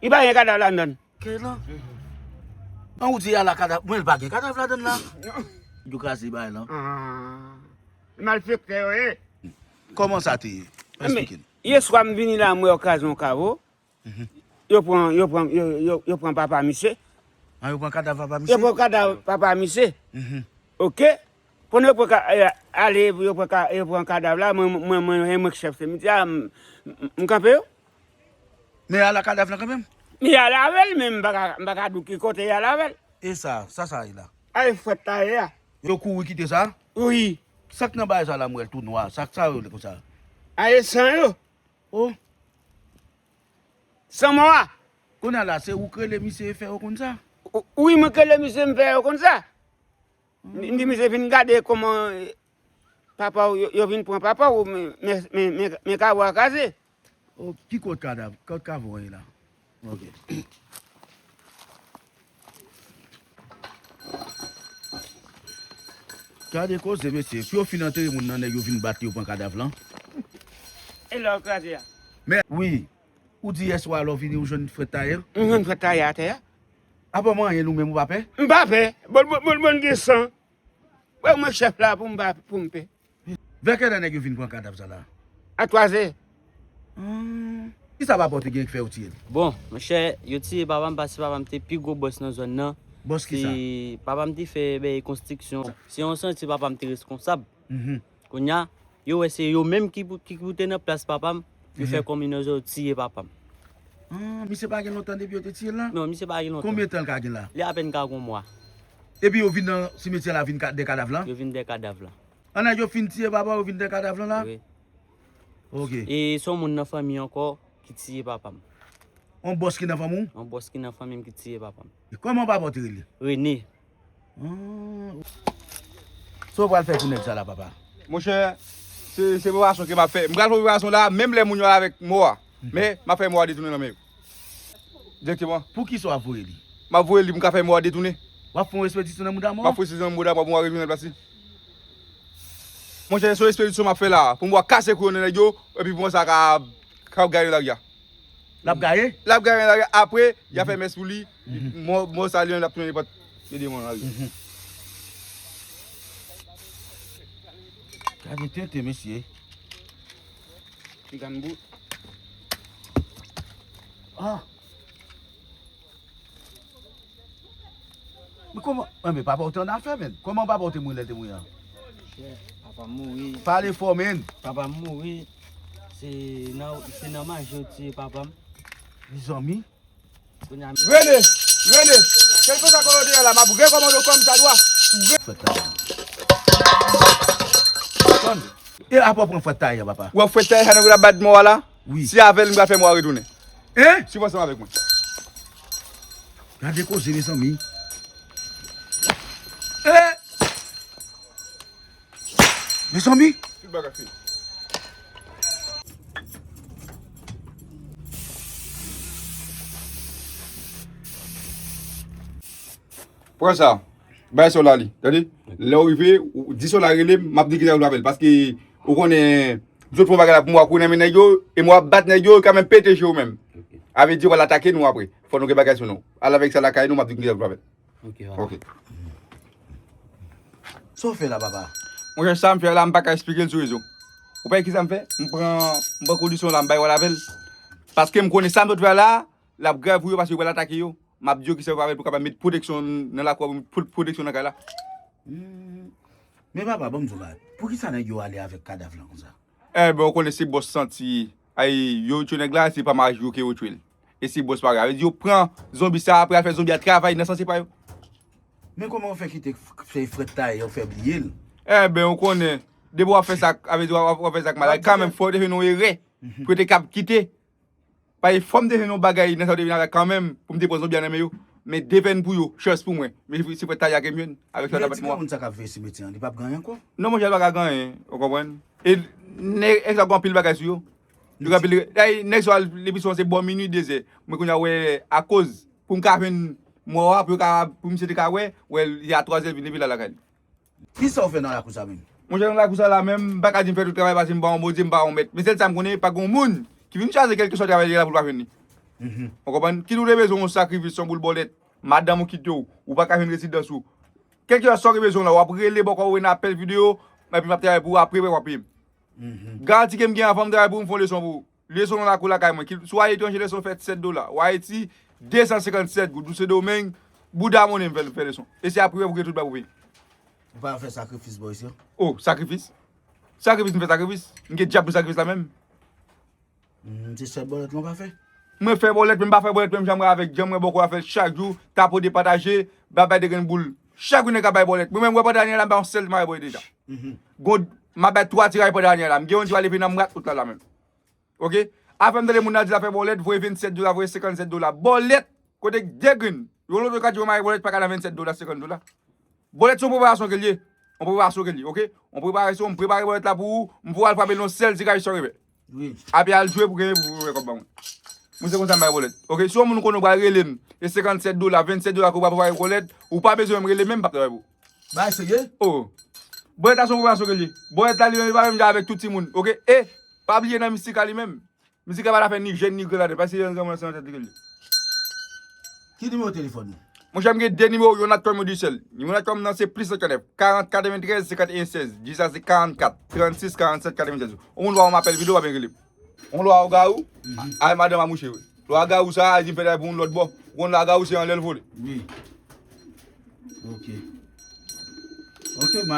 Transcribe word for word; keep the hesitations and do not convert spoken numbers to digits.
Li pa gen kadav la anndan. Kè lan? An ou di ala kadav, mwen pa gen kadav ladann la. Yo kraze bagay lan. Ah. Malfektè yo ye. Kòman sa te ye? Esplike n. Yè swa m vini la, m wè yo kraze yon kavo. Yo pran, yo pran, yo, yo, yo pran papa misye. An, yo pran kadav papa misye? Yo pran kadav papa misye. Oke. Pandan yo pran ka-, eh, ale, yo pran ka-, yo pran kadav la, mwen, mwen, mwen, mwen, mwen k chèf se misye a, m, m, m kanpe yo. Men ala kadav lan kanmenm? Men y al avè l, men m pa ka, m pa ka di w ki kote y al avè l. E sa, sa, sa ye la? Ay, fwèt tayè a. Yo kouri kite sa? Wi. Sa k nan bagay sa la, m wè l tou nwa. Sa, sa yo rele konsa? Ay, san yo. Oh. San mò a. Kounye a la, se ou k rele misye fè yo konn sa? Wi, mwen k rele misye, m fè yo konn sa. M di misye vin gade kòman, eh, papa w, yo, yo vin pran papa w, men, men, men, men, men kavo a kraze. Oh, ki kot kadav, kot kavo a ye la? Ok. Gade koze, mesye. Pou yo fin antere moun nan, nèg yo vin bat li, yo pran kadav lan. E lè yo kraze a? Men, wi. Ou di yè swa lè w vini, ou jwenn frèt tayè? M jwenn frèt tayè atè a. Apa w manyen nou menm, ou pa pè? M pa pè. Bon, bon, bon, bon, gen san. Wè mwen chèf la pou m pa, pou m pè. Vè kèlè nèg yo vin pran kadav sa la? A twazè. Hmm. Kisa papa w te gen k fè yo tiye l? Bon, monchè, yo tiye papa m paske papa m te pi gwo bòs nan zòn nan. Bòs kisa? Se papa m te fè bèy konstriksyon. Se yon chantiye papa m te reskonsab. Mhm. Kounye a, yo wè se yo menm ki pou, ki pou te nan plas papa m, yo fè kòm inozò, yo tiye papa m. Ah, misye pa gen lontan depi yo te tiye l la? Non, misye pa gen lontan. Konbyen tan l ka gen la? Li apèn ka gon mwa. Epi yo vin nan simetyè la, vin ka-, dè kadav lan? Yo vin dè kadav lan. An nèg yo fin tiye papa, yo vin dè kadav lan la? Wi. Ok. E se yon moun nan fanmi ankò ki tiye papa m. Yon bòs ki nan fanmi w? Yon bòs ki nan fanmi m ki tiye papa m. E kòman papa w te rele? Rene. Ah. Sa w pral fè pou nèg sa la, papa? Monchè, se, se operasyon ke m ap fè. M pral fè operasyon la, menm lè moun yo al avèk mò a. Mhm. Men, m ap fè mò a detounen nan men yo. Dirèkteman. Pou kisa w ap voye li? M ap voye li pou m ka fè mò a detounen. W ap fè yon espedisyon nan mouda mò a? M ap fè espedisyon nan mouda mò a pou mò a retounen nan plas li. Monchè, se yon espedisyon m ap fè la, pou mò a kase kou yo nan nèg yo, epi pou mò sa ka, ka gaye nan lari a. L ap gaye? L ap gaye nan lari a. Apre, y a fè mès pou li. Mhm. Mò, mò sa li menm l ap tounen nenpòt. Ede mwen, Mario. Mhm. Gade tenten, mesye. Ti gambou. Ah. Men kòman, men papa w te annafè, men. Kòman papa w te mouri lè l te mouri an? Chè, papa m mouri. Pale fò, men. Papa m mouri. Se nan, se nan maji yo tiye papa m. Mezanmi. Rene! Rene! Kèlkeswa kote w te ye la, m ap rekòmande w kòm sa dwa. Ou re- Fèt tayè. Tann. E apre w pran fwèt tayè, papa? Ou wè fwèt tayè sa nèg yo t ap bat mò a la? Wi. Se avè l m pral fè mò a retounen. Hein? Swiv ansanm avèk mwen. Gade koze, mezanmi. Eh! Mezanmi! Tout bagay fini. Pran sa. Bay Sola li. Tande? Lè w rive, ou di Sola rele m, m ap di kisa pou l avè l. Paske ou konnen, zòt fè yon bagay la pou mwen, konnen men nèg yo, e mwen ap bat nèg yo, yo ka menm pete je w menm. Ok. A vle di, yo pral atake nou apre. Fò nou gen bagay sou nou. Al avèk sa lakay nou, m ap di kisa pou l avè l. Ok, papa. Ok. Sa w fè la, papa? Monchè, sa m fè la, m pa ka esplike l sou rezo. Ou pa wè kisa m fè? M pran, m pran kondisyon la, m bay wòl avè l. Paske m konnen sa m sot fè la, l ap grav pou yo paske yo pral atake yo. M ap di yo kisa pou fè avè l pou kapab met pwoteksyon nan lakou a, pou met pwoteksyon nan kay la. Hmm. Men papa, ban m di w bagay. Poukisa nèg yo ale avèk kadav lan konsa? Enben, ou konnen se bòs santi. Ay, yo tchwe nèg la, se pa maji yo ke yo tchwe l. E se bòs pa yo. Yo pran zonbi sa, apre al fè zonbi a travay nan santi pa yo. Men kòman yo fè kite f-, fè frèt tayè, yo fè bliye l? Enben, ou konnen, depi w ap fè sa, avè di w ap, w ap fè sa k mal, kanmenm fò w te fè yon erè, pou yo te kab kite. Paske fò m te jwenn yon bagay nan sa yo te vin avè kanmenm, pou m te pran zonbi a nan men yo. Men de pèn pou yo, chans pou mwen. Men se frèt tayè a ke m jwenn, avèk sa yo t ap bat mwen. Moun sa k ap veye simetyè an, li p ap gen anyen ankò? Non, monchè, li pa ka gen anyen, ou konprann? E nèg sa gen anpil bagay sou yo. Yo gen anpil, dayè, nèg sa yo, depi sou se bò minui, dezè. Mwen kounye a wè, akoz, pou m ka jwenn mò a, pou yo ka, pou misye te ka wè, wè, li a twazè l vin, epi l al lakay li. Kisa w fè nan lakou sa menm? Monchè, nan lakou sa la menm, m pa ka di m fè tout travay paske m pa yon Bondye, m pa yon mèt. Men sèl sa m konnen, pa gen yon moun ki vin chache kèlkeswa travay li la pou l pa jwenn li. Ou konprann? Kit ou te bezwen yon sakrifis, yon boul bòlèt, madanm ou kite w, ou pa ka jwenn rezidans ou. Kèlkeswa sa w te bezwen la, w ap rele bòkò w, w apèl videyo, epi m ap travay pou ou, apre w ap peye m. Garanti ke m gen avan m travay pou ou, m fè yon leson pou ou. Leson nan lakou lakay mwen. Ki, si w aletranje, leson fè sèt dola. W Ayiti, de san senkannsèt goud. Ou Sendomeng, bouda monnen m fè, fè leson. E se apre w pou gen tout bagay pou peye. Ou pa fè sakrifis bò isi an? Oh, sakrifis? Sakrifis, m fè sakrifis. M gen djab pou sakrifis la menm. Hmm, se sèl bòlèt lan w pa fè? Mwen fè bòlèt, men m pa fè bòlèt menm jan mwen avèk jan mwen bòkò a fè l chak jou, tapote, pataje, ba bay de grenn boul. Chak jou nèg ap bay bòlèt. Mwen menm, mwen pandan ane a la, m bay yon sèl, m bay bòlèt deja. Gon, m ap bay twa tiray pandan ane a la. M gen yon ti pale vin nan m rat tout la la menm. Oke? Afè m tande moun nan di l ap fè bòlèt, voye vennsèt dola, voye senkannsèt dola. Bòlèt! Kote de grenn? Yon lòt ka di w mare bòlèt pa ka nan vennsèt dola, senkant dola. Bòlèt se yon preparasyon ke l ye. Yon preparasyon ke l ye, oke? Yon preparasyon, m prepare bòlèt la pou ou, m pou al frape l yon sèl tiraj san revè. Wi. Apre al jwe pou genyen pou fè kòb ban mwen. Mwen se konsa m bay bòlèt. Oke, si yon moun ou konnen ou pral rele m, e senkannsèt dola, vennsèt dola ke ou pral prepare bòlèt, ou pa bezwen menm rele m menm, m p ap travay pou ou. Bagay serye? Oh. Bòlèt la se yon preparasyon ke l ye. Bòlèt la li menm li pa menm jan avèk tout timoun, oke? E, pa bliye nan mistik la li menm. Mistik la pa ta fè ni jèn ni grann ladan, paske yon granmoun se yon tèt li ke l ye. Ki nimewo telefòn ou? Monchè, m gen de nimewo, yon atòm, yon disèl. Nimewo atòm nan se plis sèt nèf, karant, katreventrèz, senkanteyen, sèz. Dis la se karannkat, trannsis, karannsèt, katreventrèz. Yon moun ba w yon apèl videyo, pa byen rele m. Yon lwa w gawou, ay madanm a mouche wi. Lwa gawou sa a, di m fè travay pou moun lòt bò. Yon lwa gawou se anlè l vole. Wi. Ok. Ok, m